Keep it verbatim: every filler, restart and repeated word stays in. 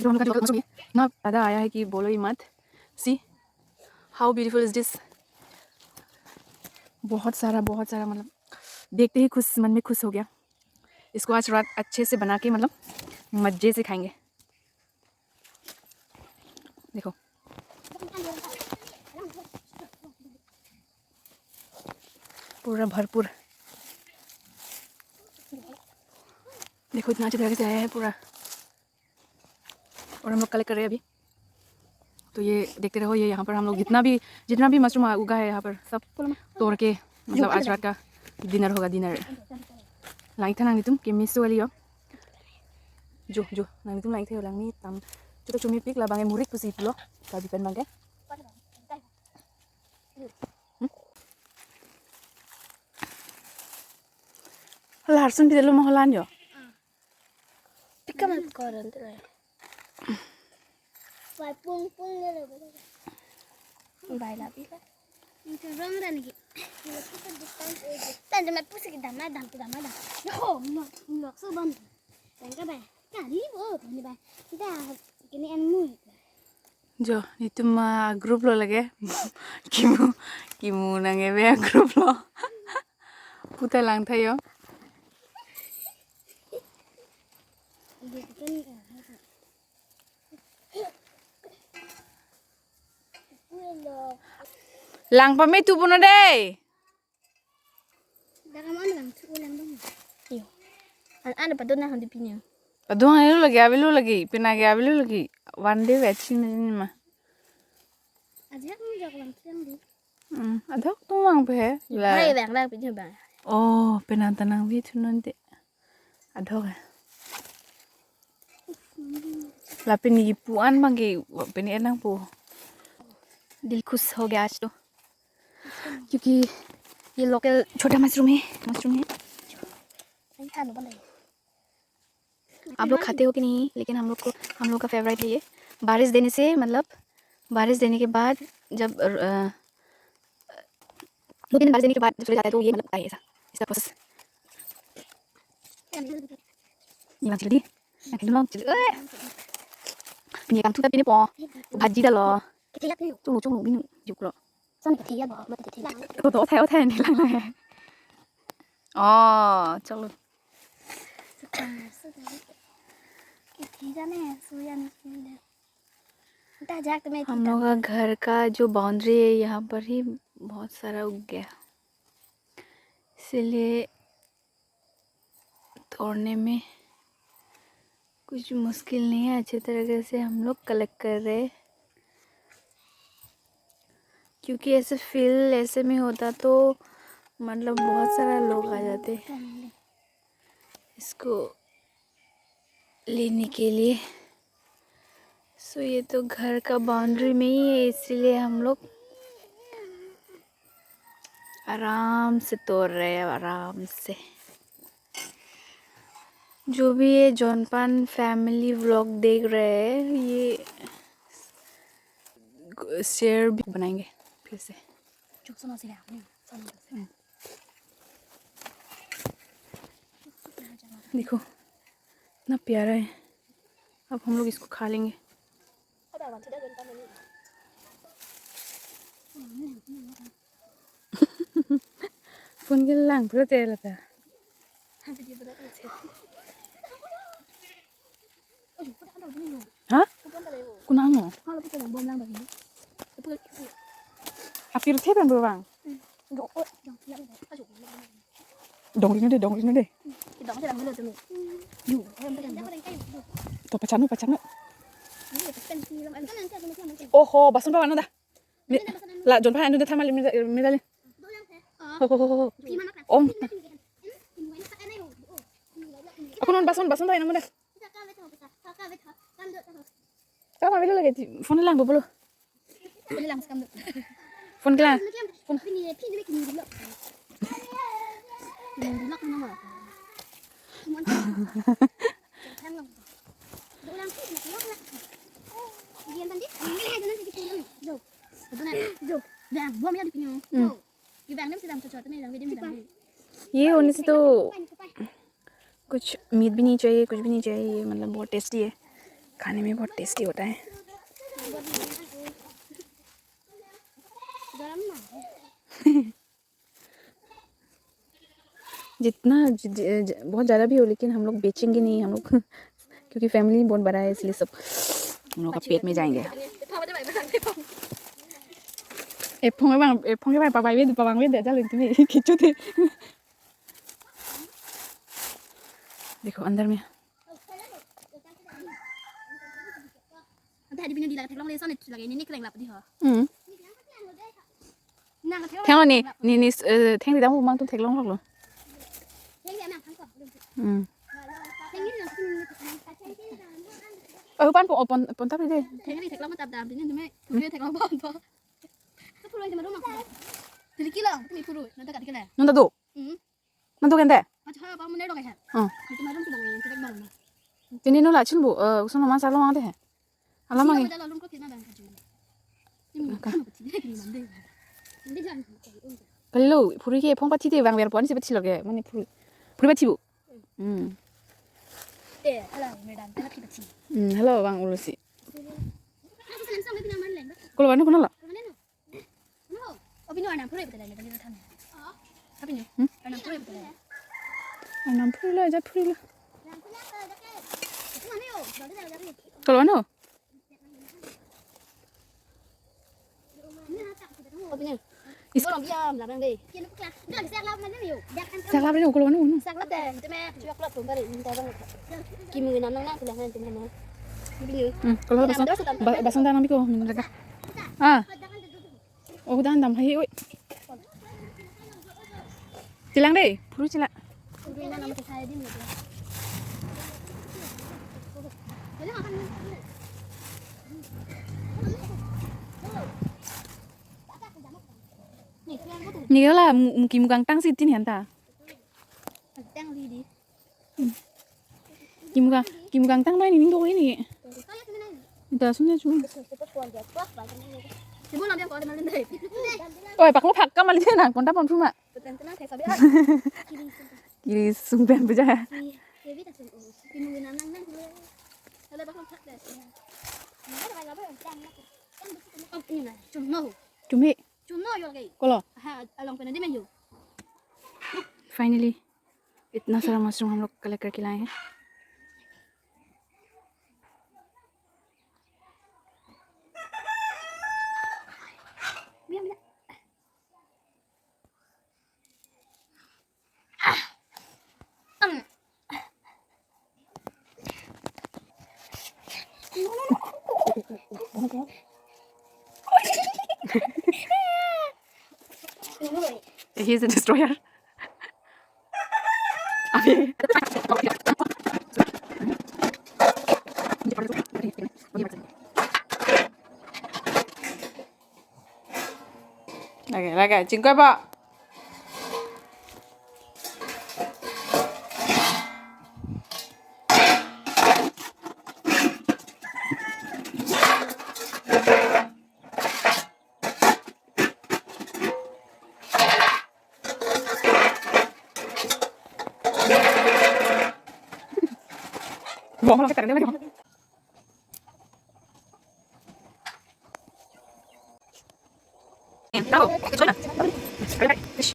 जो हम लोग का जो मशरूम है, इतना ज्यादा आया है कि बोलो ही मत। See how beautiful is this? बहुत सारा, बहुत सारा, मतलब देखते ही खुश, मन में खुश हो गया। इसको आज रात अच्छे से बना के, मतलब मजे से खाएंगे। देखो, पूरा भरपूर। देखो, इतना अच्छे तरीके से आया है पूरा। और हम लोग कलेक्ट कर रहे हैं अभी। तो ये देखते रहो, ये यहाँ पर हम लोग जितना भी, जितना भी मशरूम उगा है यहाँ पर, सब तोड़ के, मतलब आज रात का डिनर होगा, dinner. Langtha nanglitum, kemiso ali yo. Jo, jo, nanglitum langtha yo, langni tam. Chuta chumi pik labang e murik pusi pulo, kabi pen bangke. Hmm? Larsun pidelo moholan yo. Pika man koran tu. Bai pung pung ni lo. Bai la pika. Itu rong dan lagi. Tan jama pusi kita madam, kita madam. Yo, no, no, so ban. Tangka bai. Kali bo, ni bai. Kita kini an mui. Jo, netum ma group lo lake. Kimu, kimu nang ebe group lo. Puta langtha yo. Lang pame tu puno dei. Dak kamu anu bang, ulang dong. Iyo. An, anu padun na handi pinya. Padun anu lagi, abilu lagi, pina ke abilu lagi. One day wet sih ni ma. Aja kamu jak lang siang di. Hmm, adok tung lang pe he. Hai, bang, bang, pinya bang. Oh, pina tanang bi tu nanti. Adok he. Lapen ipu an bang ke, pini enang po. दिल खुश हो गया आज तो, क्योंकि ये लोकल छोटा मशरूम है, मशरूम है। आप लोग खाते हो कि नहीं, लेकिन हम लोग को, हम लोग का फेवरेट है ये। बारिश देने से, मतलब बारिश देने के बाद जब, अ, दो तीन दिन बारिश देने के बाद जब चले जाता है तो ये, मतलब, आता है ऐसा, इसका प्रोसेस। ये वाला जल्दी, ये वाला जल्दी। Pini kangthu ta pini po, bhaji dalo. Chunglo chunglo bini juklo. Son kethe ya bo, mati kethe. Koto othai othai ni lang lang. Oh, chalo. Kethe jane, suyan. हम लोग का घर का जो बाउंड्री है, यहाँ पर ही बहुत सारा उग गया, इसीलिए तोड़ने में कुछ मुश्किल नहीं है, अच्छे तरीके से हम लोग कलेक्ट कर रहे हैं, क्योंकि ऐसे फील्ड ऐसे में होता तो मतलब बहुत सारा लोग आ जाते इसको लेने के लिए। सो ये तो घर का बाउंड्री में ही है, इसीलिए हम लोग आराम से तोड़ रहे हैं, आराम से। जो भी ये जोनपान फैमिली व्लॉग देख रहे हैं, ये शेयर भी बनाएंगे फिर से। देखो, इतना प्यारा है। अब हम लोग इसको खा लेंगे। Phone kelang pura tela ta. Ha? Kunang mo? Apir the pen bang. Dong rino de, dong rino de. To pachanu, pachanu. Oho, bason pa ano da? La jon pa ano da thamal mi dali. Ho ho ho ho. Ong. Ako non bason, bason ta ino mo da. Tama bilo lagi phone lang bolo. Phone kelang. Phone. ये होने से तो कुछ मीट भी नहीं चाहिए, कुछ भी नहीं चाहिए, मतलब बहुत टेस्टी है। खाने में बहुत टेस्टी होता है। जितना ज, ज, ज, बहुत ज़्यादा भी हो, लेकिन हम लोग बेचेंगे नहीं, हम लोग क्योंकि फैमिली बहुत बड़ा है, इसलिए सब हम लोग का पेट में जाएंगे। Ephong abang, ephong abang, pabang bed, pabang bed, jalan tu ni, kicu tu. देखो अंदर में। Ante hadi bini dilang theklong le son lagi ni, ni keleng lap di ho. Hmm. Nang theklong. Theklong ni, ni, ni, eh, theng di dam umang tum theklong lok lo. Theng di nang thang ko. Hmm. Theng di nang theng di. Oh, pan pon, pon, pon tap di de. Theng di theklong tap dam di ni, tu me, tu me theklong pon pon. Tu purui di ma dong. Tadi kilo, tu me purui, nonta kat kilo. Nonta do. Hmm. Nang do kente? Acha, ba mane dong ya. Oh. Itu ma dong tu bang, yang tidak bang. Tini no la chin bu, eh, usun ma salo mang de. Alam mang. Iya, betul, alun ko kena bang, kacung. Ini kan pati, ini mande. Ini kan. Kalau phuri ke phong pati de bang, biar pon si pati lo ke, mane phuri, phuri pati bu. Hmm. Eh, hello, madam, tena pati pati. Hmm, hello, bang Ulusi. Aku senang sama kita main lagi. Kalau mana pun lo? Mana no? No. Abini arnam phurui betul ni, tadi than. Abini. Hmm? Arnam phurui betul ni. Arnam phurui lo, ajat phurui lo. Kalau ano? Abini. Is- Bolong diam lah bang deh. Siak lap rin, kalau ano, ano. Siak lap deh, itu me, cuak lap tumpah rin, minta bang. Kimu nang nang nang tulang nang tulang nang. Abini. Hmm, kalau basang, ba-, basang tanam biko, minum jaga. Ah. Oh, dan dam hai, oi. Chelang dei, phurui chelang. Nila mu-, muki mukang tang si tin hanta. Tang li di. Kimu kang, kimu kang tang nai ning do ini. Ita sumnya cuma. Oi, paklo phak kamal dia nang, ponta pon phuma. Kiri sumpen beja. Cumi. Kolo. Finally, इतना सारा मशरूम हम लोग कलेक्ट करके लाए हैं। He's a destroyer. Lagi, lagi, chingkoi po. Bom lo kita deh.